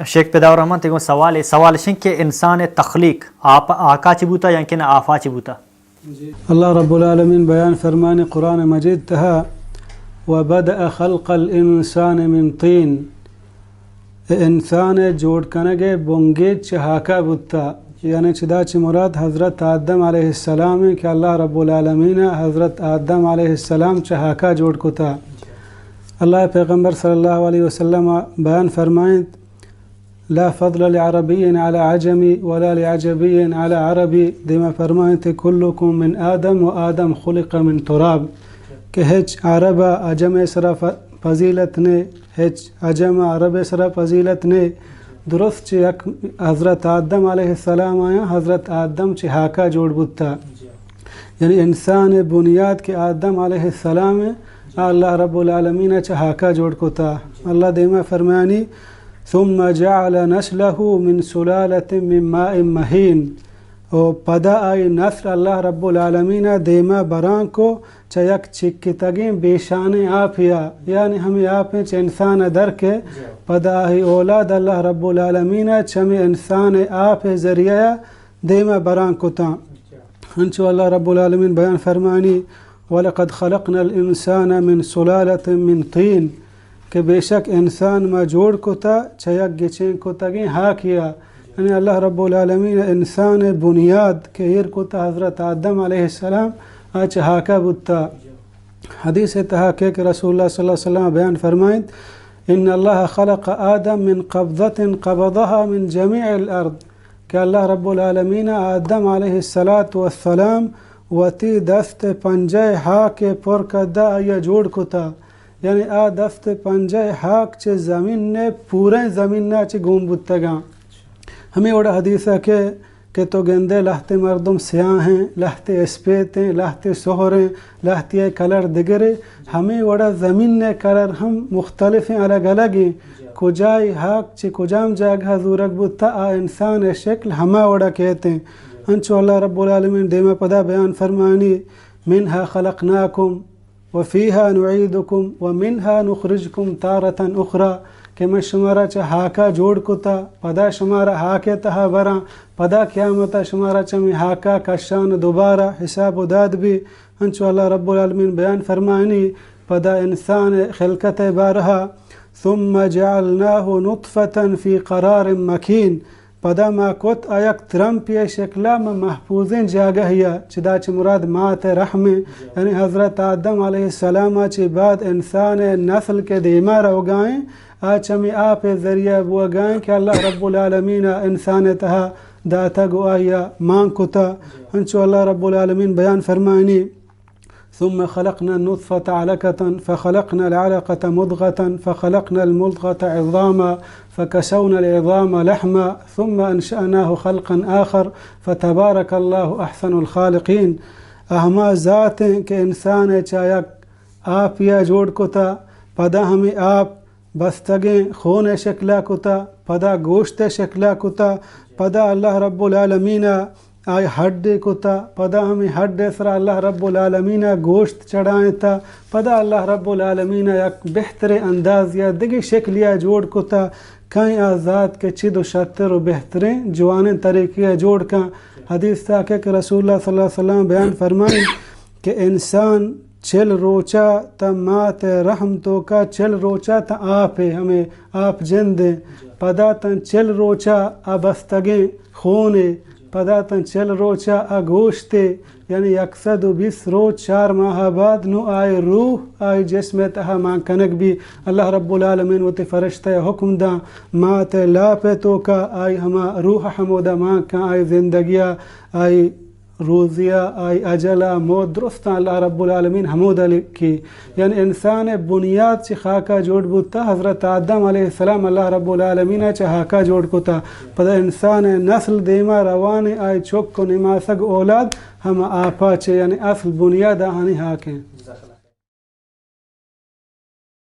شیخ فداء الرحمن، تئی گوں سوالے، سوال اش انت کہ انسان ءِ تخلیق آپ، ہاکا چہ بوتا یا کہ نہ آفا چہ بوتا؟ اللہ رب العالمین بیان فرمانی قرآن مجید تہا، وبدأ خلق الانسان من طین، انسان ءِ جوڑ کنگ ءِ بنگیج چہ ہاکا بوتا، یعنی چدا چہ مراد حضرت آدم علیہ السلام انت کہ اللہ رب العالمین ءَ حضرت آدم علیہ السلام چہ ہاکا جوڑ کتا۔ اللہ ءِ پیغمبر صلی اللہ علیہ وسلم ءَ بیان فرمائنت، لا فضل لعربی علی عجمی ولا لعجمی علی عربی، دیما فرمائنت، کلکم من آدم و آدم خلق من تراب، کہ ہچ عرب ءَ عجم ءِ سرا ف-، فضیلت نے، ہچ عجم ءَ عرب ءِ سرا فضیلت نے۔ درست چہ یک حضرت آدم علیہ السلام آیاں، حضرت آدم چہ ہاکا جوڑ بوتا۔ یعنی انسان ءِ بنیاد کہ آدم علیہ السلام ءَ، اللہ رب العالمین ءَ چہ ہاکا جوڑ کتا۔ اللہ دیما فرمانی، ثم جعل نسله من سلالة من ماء مهين، و پدا آئی نسل اللہ رب العالمین ءَ دیما بران کو چہ یک چکتگیں بیشانیں آپیا، یعنی ہمے آپیں چہ انسان ءَ در کہ پدا آئی اولاد اللہ رب العالمین ءَ چمے انسان ءِ آپ ءِ ذریعہ ءَ دیما بران کتاں۔ انچو اللہ رب العالمین بیان فرمانی، ولقد خلقنا الانسان من سلالة من طین، کہ بے شک انسان ما جوڑ کتا چہ یک گچین کتگیں ہاکیا۔ یعنی اللہ رب العالمین انسان ءِ بنیاد کہ ایر کتا حضرت آدم علیہ السلام، آ چہ ہاکا بوتا۔ حدیث ءِ تہا کہ، کہ رسول اللہ صلی اللہ علیہ وسلم بیان فرمائنت، ان اللہ خلق آدم من قبضة قبضها من جميع الارض، کہ اللہ رب العالمین ءَ آدم علیہ الصلاۃ والسلام وتی دست ءِ پنجہ ءِ ہاک ءِ پر کدا آئی ءَ جوڑ کتا، یعنی آ دست ءِ پنجہ ءِ ہاک چہ زمین ءِ پوریں زمین ءَ چہ گون بوتگاں۔ ہمے وڑا حدیث ءَ کہ، کہ تو گندے لہتے مردم سیاہیں، لہتے اسپیتیں، لہتے سہریں، لہتے ءِ کلر دگرے، ہمے وڑا زمین ءِ کلر ہم مختلفیں، الگ الگیں۔ کجائی ہاک چہ کجام جاگہ زورگ بوتا، آ انسان ءِ شکل ہما وڑا کیتیں۔ انچو اللہ رب العالمین دیما پدا بیان فرمانی، منها خلقناکم وفیها نعیدکم ومنها نخرجکم تارة اخری، کہ من شمارا چہ ہاکا جوڑ کتا، پدا شمارا ہاک ءِ تہا براں، پدا قیامتا شمارا چمی ہاکا کشان، دوبارہ حساب و داد بی۔ انچو اللہ رب العالمین بیان فرمانی، پدا انسان ءِ خلقت ءِ بارہا، ثم جعلناه نطفة في قرار مكين، پدا ما کت آ یک ترمپے ءِ شکلا ما محفوظیں جاگہیا، چدا چہ مراد مات ءِ رحم ءَ، یعنی حضرت آدم علیہ السلام ءَ چہ بعد انسان ءِ نسل کہ دیما روگائیں، آ چمی آپ ءِ ذریعہ بوگائیں کہ اللہ رب العالمین ءَ انسان ءِ تہا داتگ و آئی ءَ مان کتا۔ انچو اللہ رب العالمین بیان فرمائنی، ثم خلقنا النطفة علقة فخلقنا العلقة مضغة فخلقنا المضغة عظاما فكسونا العظام لحما ثم أنشأناه خلقا آخر فتبارك الله أحسن الخالقين۔ آ ہما ذات انت کہ انسان ءَ چہ یک آپیا جوڑ کتا، پدا ہمے آپ بستگیں خون ءِ شکلا کتا، پدا گوشت ءِ شکلا کتا، پدا اللہ رب العالمین ءَ آئی ہڈے کتا، پدا ہمے ہڈ ءِ سرا اللہ رب العالمین ءَ گوشت چڑھائینتا، پدا اللہ رب العالمین ءَ یک بہتریں اندازے ءَ دگہ شکلے ءَ جوڑ کتا۔ کئیں آ ذات کہ چد و شتر و بہتریں جوانیں طریقے ءَ جوڑ کن۔ حدیث تہا کہ رسول اللہ صلی اللہ علیہ وسلم بیان فرمائیں کہ انسان چل روچا تا مات ءِ رحم توکا، چل روچا تا آپ ءَ، ہمے آپ جند ءَ، پدا تاں چل روچا آ بستگیں خون ءَ، پدا تاں چل روچا آ گوشت ءَ، یعنی یک سد و بیست روچ، چار ماہ بعد نوں آئی روح آئی جسم ءِ تہا مان کنگ بی۔ اللہ رب العالمین وتی فرشتہ ءَ حکم داں، مات ءِ لاپ ءِ توکا آئی ہما روح ہمودا مان کن، آئی زندگیا، آئی روزیا، آئی اجلا، موت درستاں اللہ رب العالمین ہمودا لکھی۔ یعنی انسان ءِ بنیاد چہ خاکا جوڑ بوتا، حضرت آدم علیہ السلام اللہ رب العالمین ءَ چہ ہاکا جوڑ کتا۔ پدا انسان ءِ نسل دیما روان ءَ، آئی چک و نماسگ اولاد ہم آپا چہ، یعنی اصل بنیاد آہانی ہاک انت۔